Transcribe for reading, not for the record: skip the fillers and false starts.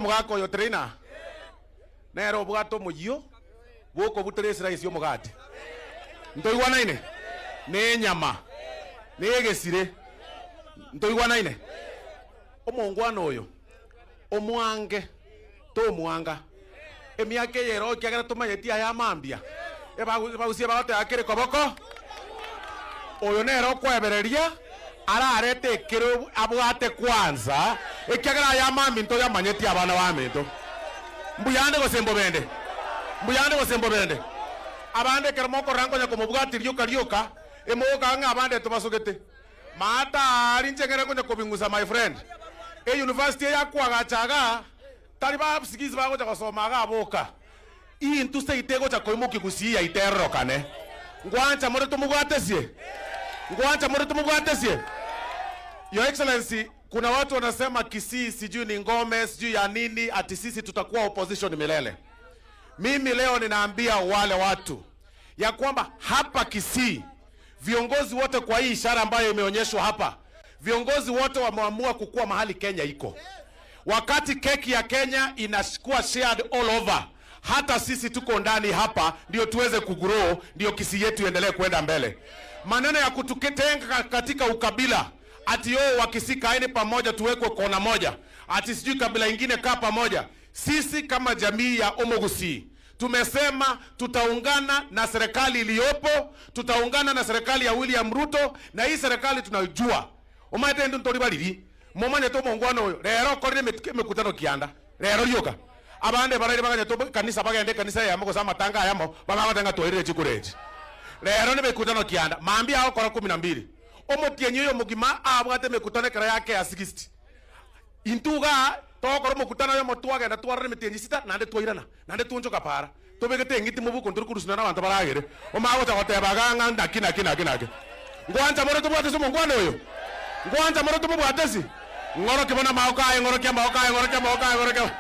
Omogaka oyo trainer nere obwate omoyio bw'okobutera eslice y'omogati. Ntoigwanaine? Na enyama, na egesire. Ntoigwanaine? Omongwana oyo, omwange, tomwanga. Emiaka eye ero ekiagera tomanyeti aya amambia, ebagusie bagoteba kere koboko, oyo nere okoebereria ararete ekero abwate kwanza, ekiagera aya amambia ntoyamanyeti abana baminto. Mbuyande gose mbobende? Mbuyande gose mbobende? Abande ekero mokorora nkonya komobwatia rioka rioka, emogoka ng'a abande tobasogete. Maata aria inche ng'ende konya kobing'usa my friend. Euniversity eye akoagacha igaa, Tari basigisi bagocha gosoma igaa boka. Intwe seito egocha koimokia gusii yaito erorokane. Ngwancha more tomobwatesie? Ngwancha more tomobwatesie? Your Excellency, kuna watu wanasema Kisii sijui ni ngome sijui ya nini ati sisi tutakuwa opposition milele. Mimi leo ninaambia wale watu ya kwamba hapa Kisii viongozi wote kwa hii ishara ambayo imeonyeshwa hapa, viongozi wote wameamua kukua mahali Kenya iko. Wakati keki ya Kenya inakuwa shared all over, hata sisi tuko ndani hapa ndio tuweze kugrow, ndio Kisii yetu iendelee kwenda mbele. Maneno ya kututenga katika ukabila ati yo Wakisii kaeni pamoja tuwekwe kona moja, ati sijui kabila ingine kaa pamoja. Sisi kama jamii ya Omogusii tumesema tutaungana na serikali iliyopo, tutaungana na serikali ya William Ruto, na hii serikali tunajua omaete intwe ntori bariri momanyete omongwana oyo rero okorire emekutano kianda rero rioka abande baraire baganyete ekanisa bagende ekanisa eyemo gose amatanga ayamo bagagoteba ng'a twairire chikura echi rero nemekutano kianda mambia agokora kumi na mbili omotienyi oyo omogima abwate emekutano ekero yake ya 60 Intwe igaa togokora omokutano oyomo twagenda twarora emetienyi sita naende twairana, naende twonchoka para, tobegete eng'iti mobuko ntori korusina nabanto baragere. Omanye gocha goteba igaa ng'a naki naki naki naki. Ngwancha more tobwate ase omongwana oyo? Ngwancha more tomobwate ase? Ng'orokie bono amagoko aye, ng'orokia amagoko aye, ng'orokia amagoko aye, ng'orokia.